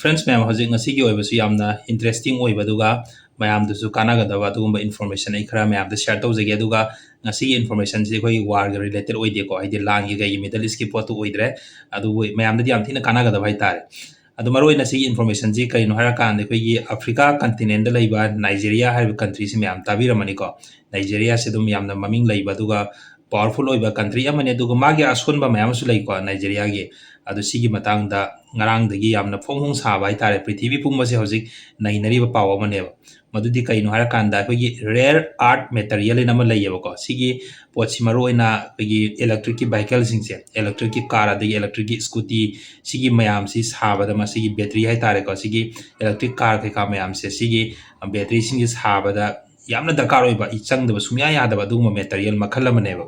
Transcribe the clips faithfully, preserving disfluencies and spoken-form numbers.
Friends ꯃꯌꯥꯝ, ꯍꯧꯖꯤꯛ ꯉꯁꯤꯒꯤ ꯑꯣꯏꯕꯁꯨ ꯌꯥꯝꯅ interesting ꯑꯣꯏꯕ, ꯑꯗꯨꯒ ꯃꯌꯥꯝꯗꯁꯨ ꯀꯥꯟꯅꯒꯗꯕ ꯑꯗꯨꯒꯨꯝꯕ information ꯑꯩ ꯈꯔ ꯃꯌꯥꯝꯗ share ꯇꯧꯖꯒꯦ꯫ ꯑꯗꯨꯒ ꯉꯁꯤꯒꯤ informationꯁꯤ ꯑꯩꯈꯣꯏꯒꯤ warꯒ related ꯑꯣꯏꯗꯦꯀꯣ, ꯍꯥꯏꯗꯤ ꯂꯥꯟꯒꯤ ꯀꯩꯒꯤ Middle Eastꯀꯤ ꯄꯣꯠꯇꯨ ꯑꯣꯏꯗ꯭ꯔꯦ꯫ ꯑꯗꯨꯕꯨ ꯃꯌꯥꯝꯗꯗꯤ ꯌꯥꯝ ꯊꯤꯅ ꯀꯥꯟꯅꯒꯗꯕ ꯍꯥꯏꯇꯥꯔꯦ꯫ ꯑꯗꯨ ꯃꯔꯨꯑꯣꯏꯅ ꯁꯤꯒꯤ informationꯁꯤ ꯀꯔꯤꯅꯣ ꯍꯥꯏꯔꯀꯥꯟꯗ, ꯑꯩꯈꯣꯏꯒꯤ Africa continentꯗ ꯂꯩꯕ Nigeria ꯍꯥꯏꯔꯤꯕ countryꯁꯤ ꯃꯌꯥꯝ ꯇꯥꯕꯤꯔꯝꯃꯅꯤꯀꯣ꯫ Nigeriaꯁꯤ ꯑꯗꯨꯝ ꯌꯥꯝꯅ ꯃꯃꯤꯡ ꯂꯩꯕ ꯑꯗꯨꯒ powerful ꯑꯣꯏꯕ country ꯑꯃꯅꯤ, ꯑꯗꯨꯒ ꯃꯥꯒꯤ ꯑꯁꯣꯟꯕ ꯃꯌꯥꯝ ꯑꯃꯁꯨ ꯂꯩꯀꯣ Nigeriaꯒꯤ꯫ ꯑꯗꯨ ꯁꯤꯒꯤ ꯃꯇꯥꯡꯗ ꯉꯔꯥꯡꯗꯒꯤ ꯌꯥꯝꯅ ꯐꯣꯡ ꯐꯣꯡ ꯁꯥꯕ ꯍꯥꯏꯇꯥꯔꯦ, ꯄ꯭ꯔꯤꯊꯤꯕꯤ ꯄꯨꯝꯕꯁꯦ ꯍꯧꯖꯤꯛ ꯅꯩꯅꯔꯤꯕ ꯄꯥꯎ ꯑꯃꯅꯦꯕ꯫ ꯃꯗꯨꯗꯤ ꯀꯩꯅꯣ ꯍꯥꯏꯔꯀꯥꯟꯗ, ꯑꯩꯈꯣꯏꯒꯤ rare earth material ꯍꯥꯏꯅ ꯑꯃ ꯂꯩꯌꯦꯕꯀꯣ꯫ ꯁꯤꯒꯤ ꯄꯣꯠꯁꯤ ꯃꯔꯨꯑꯣꯏꯅ ꯑꯩꯈꯣꯏꯒꯤ electricꯀꯤ vehicleꯁꯤꯡꯁꯦ, electricꯀꯤ car ꯑꯗꯒꯤ electricꯀꯤ scooty, ꯁꯤꯒꯤ ꯃꯌꯥꯝꯁꯤ ꯁꯥꯕꯗ, ꯃꯁꯤꯒꯤ battery ꯍꯥꯏꯇꯥꯔꯦꯀꯣ, ꯁꯤꯒꯤ electric car ꯀꯩꯀꯥ ꯃꯌꯥꯝꯁꯦ, ꯁꯤꯒꯤ batteryꯁꯤꯡꯁꯦ ꯁꯥꯕꯗ ꯌꯥꯝꯅ ꯗꯔꯀꯥꯔ ꯑꯣꯏꯕ, ꯆꯪꯗꯕ ꯁꯨꯡꯌꯥ ꯌꯥꯗꯕ ꯑꯗꯨꯒꯨꯝꯕ material ꯃꯈꯜ ꯑꯃꯅꯦꯕ꯫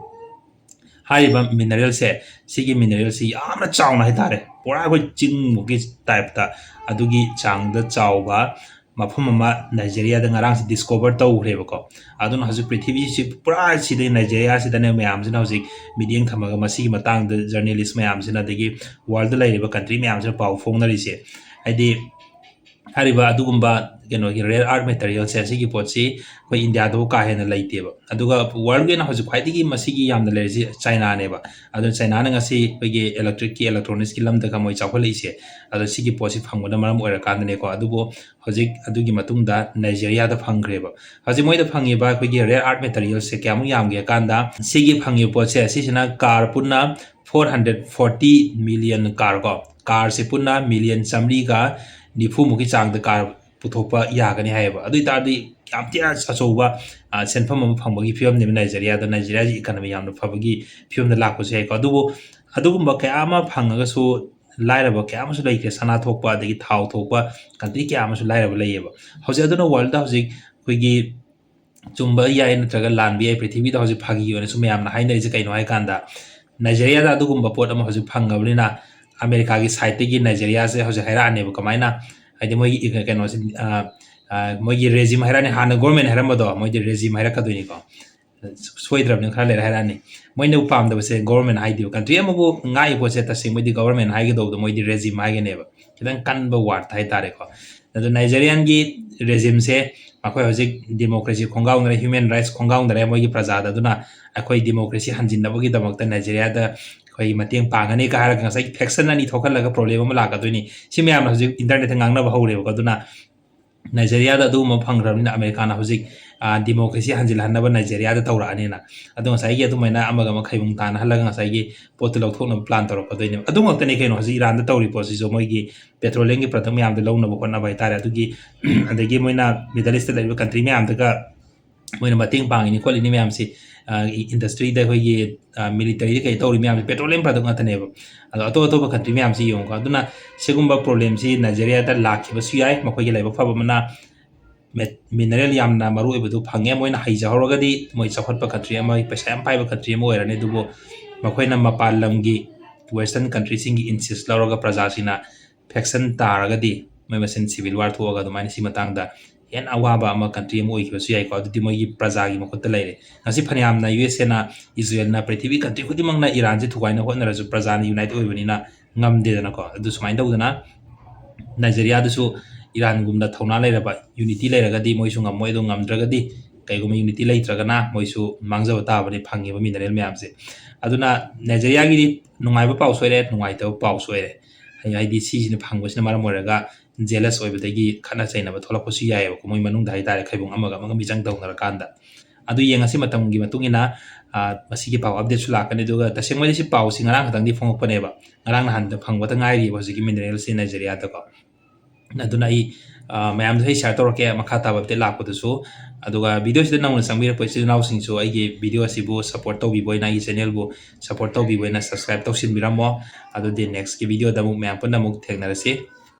ꯍꯥꯏꯔꯤꯕ mineralꯁꯦ, ꯁꯤꯒꯤ mineralꯁꯤ ꯌꯥꯝꯅ ꯆꯥꯎꯅ ꯍꯥꯏꯇꯥꯔꯦ, ꯄꯨꯔꯥ ꯑꯩꯈꯣꯏ ꯆꯤꯡꯃꯨꯛꯀꯤ typeꯇ, ꯑꯗꯨꯒꯤ ꯆꯥꯡꯗ ꯆꯥꯎꯕ ꯃꯐꯝ ꯑꯃ Nigeriaꯗ ꯉꯔꯥꯡꯁꯤ discover ꯇꯧꯈ꯭ꯔꯦꯕꯀꯣ꯫ ꯑꯗꯨꯅ ꯍꯧꯖꯤꯛ ꯄ꯭ꯔꯤꯊꯤꯕꯤꯁꯤ ꯄꯨꯔꯥ ꯁꯤꯗ Nigeriaꯁꯤꯗꯅꯦ ꯃꯌꯥꯝꯁꯤꯅ ꯍꯧꯖꯤꯛ ꯃꯤꯠꯌꯦꯡ ꯊꯝꯃꯒ ꯃꯁꯤꯒꯤ ꯃꯇꯥꯡꯗ journalist ꯃꯌꯥꯝꯁꯤꯅ, ꯑꯗꯒꯤ worldꯗ ꯂꯩꯔꯤꯕ country ꯃꯌꯥꯝꯁꯤꯅ ꯄꯥꯎ ꯐꯣꯡꯅꯔꯤꯁꯦ꯫ ꯍꯥꯏꯗꯤ ꯍꯥꯏꯔꯤꯕ ꯑꯗꯨꯒꯨꯝꯕ ꯀꯩꯅꯣꯒꯤ rare earth materialꯁꯦ, ꯑꯁꯤꯒꯤ ꯄꯣꯠꯁꯤ ꯑꯩꯈꯣꯏ ꯏꯟꯗꯤꯌꯥꯗꯕꯨ ꯀꯥ ꯍꯦꯟꯅ ꯂꯩꯇꯦꯕ꯫ ꯑꯗꯨꯒ worldꯒꯤ ꯑꯣꯏꯅ ꯍꯧꯖꯤꯛ ꯈ꯭ꯋꯥꯏꯗꯒꯤ ꯃꯁꯤꯒꯤ ꯌꯥꯝꯅ ꯂꯩꯔꯤꯁꯤ Chinaꯅꯦꯕ꯫ ꯑꯗꯨꯅ Chinaꯅ ꯉꯁꯤ ꯑꯩꯈꯣꯏꯒꯤ electricꯀꯤ, electronicsꯀꯤ ꯂꯝꯗꯒ ꯃꯣꯏ ꯆꯥꯎꯈꯠꯂꯛꯏꯁꯦ, ꯑꯗꯣ ꯁꯤꯒꯤ ꯄꯣꯠꯁꯤ ꯐꯪꯕꯅ ꯃꯔꯝ ꯑꯣꯏꯔꯀꯥꯟꯗꯅꯦꯀꯣ꯫ ꯑꯗꯨꯕꯨ ꯍꯧꯖꯤꯛ ꯑꯗꯨꯒꯤ ꯃꯇꯨꯡꯗ Nigeriaꯗ ꯐꯪꯈ꯭ꯔꯦꯕ꯫ ꯍꯧꯖꯤꯛ ꯃꯣꯏꯗ ꯐꯪꯉꯤꯕ ꯑꯩꯈꯣꯏꯒꯤ rare earth materialꯁꯦ ꯀꯌꯥꯃꯨꯛ ꯌꯥꯝꯒꯦ ꯍꯥꯏ ꯀꯥꯟꯗ, ꯁꯤꯒꯤ ꯐꯪꯉꯤꯕ ꯄꯣꯠꯁꯦ, ꯁꯤꯁꯤꯅ car ꯄꯨꯟꯅ four hundred forty million car ꯀꯣ, carꯁꯦ ꯄꯨꯟꯅ million ꯆꯥꯃꯔꯤꯒ ꯅꯤꯐꯨꯃꯨꯛꯀꯤ ꯆꯥꯡꯗ car ꯄꯨꯊꯣꯛꯄ ꯌꯥꯒꯅꯤ ꯍꯥꯏꯌꯦꯕ꯫ ꯑꯗꯨ ꯑꯣꯏꯇꯥꯔꯗꯤ ꯌꯥꯝ ꯊꯤꯅ ꯑꯆꯧꯕ, ꯑ, ꯁꯦꯟꯐꯝ ꯑꯃ ꯐꯪꯕꯒꯤ ꯐꯤꯕꯝꯅꯦꯕ Nigeriaꯗ꯫ Nigeriaꯒꯤ economy ꯌꯥꯝꯅ ꯐꯕꯒꯤ ꯐꯤꯕꯝꯗ ꯂꯥꯛꯄꯁꯨ ꯌꯥꯏꯀꯣ꯫ ꯑꯗꯨꯕꯨ ꯑꯗꯨꯒꯨꯝꯕ ꯀꯌꯥ ꯑꯃ ꯐꯪꯉꯒꯁꯨ ꯂꯥꯏꯔꯕ ꯀꯌꯥ ꯑꯃꯁꯨ ꯂꯩꯈ꯭ꯔꯦ, ꯁꯅꯥ ꯊꯣꯛꯄ, ꯑꯗꯒꯤ ꯊꯥꯎ ꯊꯣꯛꯄ country ꯀꯌꯥ ꯑꯃꯁꯨ ꯂꯥꯏꯔꯕ ꯂꯩꯌꯦꯕ꯫ ꯍꯧꯖꯤꯛ ꯑꯗꯨꯅ worldꯗ ꯍꯧꯖꯤꯛ ꯑꯩꯈꯣꯏꯒꯤ ꯆꯨꯝꯕ ꯌꯥꯏ ꯅꯠꯇ꯭ꯔꯒ ꯂꯥꯟꯕ ꯌꯥꯏ, ꯄ꯭ꯔꯤꯊꯤꯕꯤꯗ ꯍꯧꯖꯤꯛ ꯐꯥꯒꯤ ꯑꯣꯏꯅꯁꯨ ꯃꯌꯥꯝꯅ ꯍꯥꯏꯅꯔꯤꯁꯦ ꯀꯩꯅꯣ ꯍꯥꯏ ꯀꯥꯟꯗ, Nigeriaꯗ ꯑꯗꯨꯒꯨꯝꯕ ꯄꯣꯠ ꯑꯃ ꯍꯧꯖꯤꯛ ꯐꯪꯉꯕꯅꯤꯅ, Americaꯒꯤ sideꯇꯒꯤ Nigeriaꯁꯦ ꯍꯧꯖꯤꯛ ꯍꯥꯏꯔꯛꯑꯅꯦꯕ꯫ ꯀꯃꯥꯏꯅ? ꯍꯥꯏꯗꯤ ꯃꯣꯏꯒꯤ ꯏ-, ꯀꯩꯅꯣꯁꯦ, ꯑ, ꯑ, ꯃꯣꯏꯒꯤ regime ꯍꯥꯏꯔꯛꯑꯅꯤ, ꯍꯥꯟꯅ government ꯍꯥꯏꯔꯝꯕꯗꯣ, ꯃꯣꯏꯗꯤ regime ꯍꯥꯏꯔꯛꯀꯗꯣꯏꯅꯤꯀꯣ꯫ ꯁꯣꯏꯗ꯭ꯔꯕꯅꯤ, ꯈꯔ ꯂꯩꯔ ꯍꯥꯏꯔꯛꯑꯅꯤ꯫ ꯃꯣꯏꯅ ꯄꯥꯝꯗꯕꯁꯦ government ꯍꯥꯏꯗꯦꯕ꯫ Country ꯑꯃꯕꯨ ꯉꯥꯛꯏ ꯄꯣꯠꯁꯦ ꯇꯁꯦꯡꯕꯩꯗꯤ government ꯍꯥꯏꯒꯗꯧꯕꯗꯣ ꯃꯣꯏꯗꯤ regime ꯍꯥꯏꯒꯅꯦꯕ꯫ ꯈꯤꯇꯪ ꯀꯟꯕ ꯋꯥꯔꯗ ꯍꯥꯏꯇꯥꯔꯦꯀꯣ꯫ ꯑꯗꯣ ꯅꯥꯏꯖꯦꯔꯤꯌꯥꯟꯒꯤ ꯔꯦꯖꯤꯝꯁꯦ ꯃꯈꯣꯏ ꯍꯧꯖꯤꯛ ꯗꯦꯃꯣꯀ꯭ꯔꯦꯁꯤ ꯈꯣꯡꯒꯥꯎꯅꯔꯦ, ꯍ꯭ꯌꯨꯃꯦꯟ ꯔꯥꯏꯠꯁ ꯈꯣꯡꯒꯥꯎꯅꯔꯦ ꯃꯣꯏꯒꯤ ꯄ꯭ꯔꯖꯥꯗ꯫ ꯑꯗꯨꯅ ꯑꯩꯈꯣꯏ ꯗꯦꯃꯣꯀ꯭ꯔꯦꯁꯤ ꯍꯟꯖꯤꯟꯅꯕꯒꯤꯗꯃꯛꯇ ꯅꯥꯏꯖꯦꯔꯤꯌꯥꯗ ꯑꯩꯈꯣꯏꯒꯤ ꯃꯇꯦꯡ ꯄꯥꯡꯒꯅꯤ ꯀ ꯍꯥꯏꯔꯒ ꯉꯁꯥꯏꯒꯤ ꯐꯦꯛꯁꯟ ꯑꯅꯤ ꯊꯣꯛꯍꯜꯂꯒ ꯄ꯭ꯔꯣꯕ꯭ꯂꯦꯝ ꯑꯃ ꯂꯥꯛꯀꯗꯣꯏꯅꯤ꯫ ꯁꯤ ꯃꯌꯥꯝꯅ ꯍꯧꯖꯤꯛ ꯏꯟꯇꯔꯅꯦꯠꯇ ꯉꯥꯡꯅꯕ ꯍꯧꯔꯦꯕꯀꯣ꯫ ꯑꯗꯨꯅ ꯅꯥꯏꯖꯦꯔꯤꯌꯥꯗ ꯑꯗꯨꯒꯨꯝꯕ ꯐꯪꯈ꯭ꯔꯕꯅꯤꯅ ꯑꯃꯦꯔꯤꯀꯥꯅ ꯍꯧꯖꯤꯛ ꯗꯦꯃꯣꯀ꯭ꯔꯦꯁꯤ ꯍꯟꯖꯤꯜꯍꯟꯅꯕ ꯅꯥꯏꯖꯦꯔꯤꯌꯥꯗ ꯇꯧꯔꯛꯑꯅꯤꯅ꯫ ꯑꯗꯣ ꯉꯁꯥꯏꯒꯤ ꯑꯗꯨꯃꯥꯏꯅ ꯑꯃꯒ ꯑꯃ ꯈꯩꯕꯨꯡ ꯇꯥꯅꯍꯜꯂꯒ ꯉꯁꯥꯏꯒꯤ ꯄꯣꯠꯇꯨ ꯂꯧꯊꯣꯛꯅꯕ ꯄ꯭ꯂꯥꯟ ꯇꯧꯔꯛꯀꯗꯣꯏꯅꯦꯕ꯫ ꯑꯗꯨꯃꯛꯇꯅꯤ ꯀꯩꯅꯣ ꯍꯧꯖꯤꯛ ꯏꯔꯥꯟꯗ ꯇꯧꯔꯤ ꯄꯣꯠꯁꯤꯁꯨ꯫ ꯃꯣꯏꯒꯤ ꯄꯦꯇ꯭ꯔꯣꯂꯤꯌꯝꯒꯤ ꯄ꯭ꯔꯗꯛ ꯃꯌꯥꯝꯗꯣ ꯂꯧꯅꯕ ꯍꯣꯠꯅꯕ ꯍꯥꯏꯇꯥꯔꯦ꯫ ꯑꯗꯨꯒꯤ ꯑꯗꯒꯤ ꯃꯣꯏꯅ ꯃꯤꯗꯜ ꯏꯁꯇ ꯂꯩꯔꯤꯕ ꯀꯟꯇ꯭ꯔꯤ ꯃꯌꯥꯝꯗꯨꯒ ꯃꯣꯏꯅ ꯃꯇꯦꯡ ꯄꯥꯡꯉꯤꯅꯤ ꯈꯣꯠꯂꯤꯅꯤ ꯃꯌꯥꯝꯁꯤ, ꯏꯟꯗꯁꯇ꯭ꯔꯤꯗ ꯑꯩꯈꯣꯏꯒꯤ ꯃꯤꯂꯤꯇꯔꯤꯗ ꯀꯩ ꯇꯧꯔꯤ ꯃꯌꯥꯝꯁꯤ ꯄꯦꯇ꯭ꯔꯣꯂꯤꯌꯝ ꯄ꯭ꯔꯗꯛ ꯉꯥꯛꯇꯅꯦꯕ꯫ ꯑꯗꯣ ꯑꯇꯣꯞ ꯑꯇꯣꯞꯄ ꯀꯟꯇ꯭ꯔꯤ ꯃꯌꯥꯝꯁꯤ ꯌꯦꯡꯉꯨꯀꯣ꯫ ꯑꯗꯨꯅ ꯁꯤꯒꯨꯝꯕ ꯄ꯭ꯔꯣꯕ꯭ꯂꯦꯝꯁꯤ ꯅꯥꯏꯖꯦꯔꯤꯌꯥꯗ ꯂꯥꯛꯈꯤꯕꯁꯨ ꯌꯥꯏ꯫ ꯃꯈꯣꯏꯒꯤ ꯂꯥꯏꯕꯛ ꯐꯕ ꯑꯃꯅ ꯃꯤꯅꯔꯦꯜ ꯌꯥꯝꯅ ꯃꯔꯨ ꯑꯣꯏꯕꯗꯨ ꯐꯪꯉꯦ꯫ ꯃꯣꯏꯅ ꯍꯩꯖꯍꯧꯔꯒꯗꯤ ꯃꯣꯏ ꯆꯥꯎꯈꯠꯄ ꯀꯟꯇ꯭ꯔꯤ ꯑꯃ, ꯄꯩꯁꯥ ꯌꯥꯝ ꯄꯥꯏꯕ ꯀꯟꯇ꯭ꯔꯤ ꯑꯃ ꯑꯣꯏꯔꯅꯤ꯫ ꯑꯗꯨꯕꯨ ꯃꯈꯣꯏꯅ ꯃꯄꯥꯟ ꯂꯝꯒꯤ ꯋꯦꯁꯇꯔꯟ ꯀꯟꯇ꯭ꯔꯤꯁꯤꯡꯒꯤ ꯏꯟꯁꯤꯁ ꯂꯧꯔꯒ ꯄ꯭ꯔꯖꯥꯁꯤꯡꯅ ꯐꯦꯛꯁꯟ ꯇꯥꯔꯒꯗꯤ ꯃꯣꯏ ꯃꯁꯦꯟ ꯁꯤꯚꯤꯜ ꯋꯥꯔ ꯊꯣꯛꯑꯒ ꯑꯗꯨꯃꯥꯏꯅ ꯁꯤ ꯃꯇꯥꯡꯗ ꯍꯦꯟꯅ ꯑꯋꯥꯕ ꯑꯃ ꯀꯟꯇ꯭ꯔꯤ ꯑꯃ ꯑꯣꯏꯈꯤꯕꯁꯨ ꯌꯥꯏꯀꯣ꯫ ꯑꯗꯨꯗꯤ ꯃꯣꯏꯒꯤ ꯄ꯭ꯔꯖꯥꯒꯤ ꯃꯈꯨꯠꯇ ꯂꯩꯔꯦ꯫ ꯉꯁꯤ ꯐꯅꯌꯥꯝꯅ ꯌꯨ ꯑꯦꯁ ꯑꯦꯅ, ꯏꯖꯔꯦꯜꯅ ꯄ꯭ꯔꯤꯊꯤꯕꯤ ꯀꯟꯇ꯭ꯔꯤ ꯈꯨꯗꯤꯡꯃꯛꯅ ꯏꯔꯥꯟꯁꯦ ꯊꯨꯒꯥꯏꯅ ꯍꯣꯠꯅꯔꯁꯨ ꯄ꯭ꯔꯖꯥꯅ ꯌꯨꯅꯥꯏꯠ ꯑꯣꯏꯕꯅꯤꯅ ꯉꯝꯗꯦꯗꯅꯀꯣ꯫ ꯑꯗꯨ ꯁꯨꯃꯥꯏꯅ ꯇꯧꯗꯅ ꯅꯥꯏꯖꯦꯔꯤꯌꯥꯗꯨꯁꯨ ꯏꯔꯥꯟꯒꯨꯝꯅ ꯊꯧꯅꯥ ꯂꯩꯔꯕ ꯌꯨꯅꯤꯇꯤ ꯂꯩꯔꯒꯗꯤ ꯃꯣꯏꯁꯨ ꯉꯝꯃꯣꯏ꯫ ꯑꯗꯨ ꯉꯝꯗ꯭ꯔꯒꯗꯤ ꯀꯩꯒꯨꯝꯕ ꯌꯨꯅꯤꯇꯤ ꯂꯩꯇ꯭ꯔꯒꯅ ꯃꯣꯏꯁꯨ ꯃꯥꯡꯖꯕ ꯇꯥꯕꯅꯤ ꯐꯪꯉꯤꯕ ꯃꯤꯅꯔꯦꯜ ꯃꯌꯥꯝꯁꯦ꯫ ꯑꯗꯨꯅ ꯅꯥꯏꯖꯦꯔꯤꯌꯥꯒꯤꯗꯤ ꯅꯨꯡꯉꯥꯏꯕ ꯄꯥꯎꯁꯨ ꯑꯣꯏꯔꯦ, ꯅꯨꯡꯉꯥꯏꯇꯕ ꯄꯥꯎꯁꯨ ꯑꯣꯏꯔꯦ꯫ ꯍꯥꯏ-, ꯍꯥꯏꯗꯤ ꯁꯤꯁꯤꯅ ꯐꯪꯕꯁꯤꯅ ꯃꯔꯝ ꯑꯣꯏꯔꯒ ꯖꯦꯂꯁ ꯑꯣꯏꯕꯗꯒꯤ ꯈꯠꯅ ꯆꯩꯅꯕ ꯊꯣꯛꯂꯛꯄꯁꯨ ꯌꯥꯏꯑꯕꯀꯣ, ꯃꯣꯏ ꯃꯅꯨꯡꯗ ꯍꯥꯏꯇꯥꯔꯦ, ꯈꯩꯕꯨꯡ ꯑꯃꯒ ꯑꯃꯒ ꯃꯤꯆꯪ ꯇꯧꯅꯔꯀꯥꯟꯗ꯫ ꯑꯗꯨ ꯌꯦꯡꯉꯁꯤ ꯃꯇꯝꯒꯤ ꯃꯇꯨꯡ ꯏꯟꯅ, ꯑ, ꯃꯁꯤꯒꯤ ꯄꯥꯎ ꯑꯞꯗꯦꯠꯁꯨ ꯂꯥꯛꯀꯅꯤ꯫ ꯑꯗꯨꯒ ꯇꯁꯦꯡꯕꯗꯤ ꯁꯤ ꯄꯥꯎꯁꯤ ꯉꯔꯥꯡ ꯈꯛꯇꯪꯗꯤ ꯐꯣꯡꯉꯛꯄꯅꯦꯕ, ꯉꯔꯥꯡ ꯅꯍꯥꯟꯗ ꯐꯪꯕꯗ ꯉꯥꯏꯔꯤꯕ ꯍꯧꯖꯤꯛꯀꯤ ꯃꯤꯅꯔꯦꯜꯁꯤ ꯅꯥꯏꯖꯦꯔꯤꯌꯥꯗꯀꯣ꯫ ꯑꯗꯨꯅ ꯑꯩ, ꯑ, ꯃꯌꯥꯝꯗꯁꯨ ꯑꯩ ꯁꯤꯌꯔ ꯇꯧꯔꯛꯀꯦ ꯃꯈꯥ ꯇꯥꯕ ꯑꯞꯗꯦꯠ ꯂꯥꯛꯄꯗꯁꯨ꯫ ꯑꯗꯨꯒ ꯚꯤꯗꯤꯑꯣꯁꯤꯗ ꯅꯧꯅ ꯆꯪꯕꯤꯔꯛꯄ ꯏꯆꯤꯜ ꯏꯅꯥꯎꯁꯤꯡꯁꯨ ꯑꯩꯒꯤ ꯚꯤꯗꯤꯑꯣ ꯑꯁꯤꯕꯨ ꯁꯞꯄꯣꯔꯠ ꯇꯧꯕꯤꯕ ꯑꯣꯏꯅ, ꯑꯩꯒꯤ ꯆꯦꯅꯦꯜꯕꯨ ꯁꯞꯄꯣꯔꯠ ꯇꯧꯕꯤꯕ ꯑꯣꯏꯅ ꯁꯕꯁꯀ꯭ꯔꯥꯏꯕ ꯇꯧꯁꯤꯟꯕꯤꯔꯝꯃꯣ꯫ ꯑꯗꯨꯗꯤ ꯅꯦꯛꯁꯀꯤ ꯚꯤꯗꯤꯑꯣꯗ ꯑꯃꯨꯛ ꯃꯌꯥꯝ ꯄꯨꯟꯅ ꯑꯃꯨꯛ ꯊꯦꯡꯅꯔꯁꯤ꯫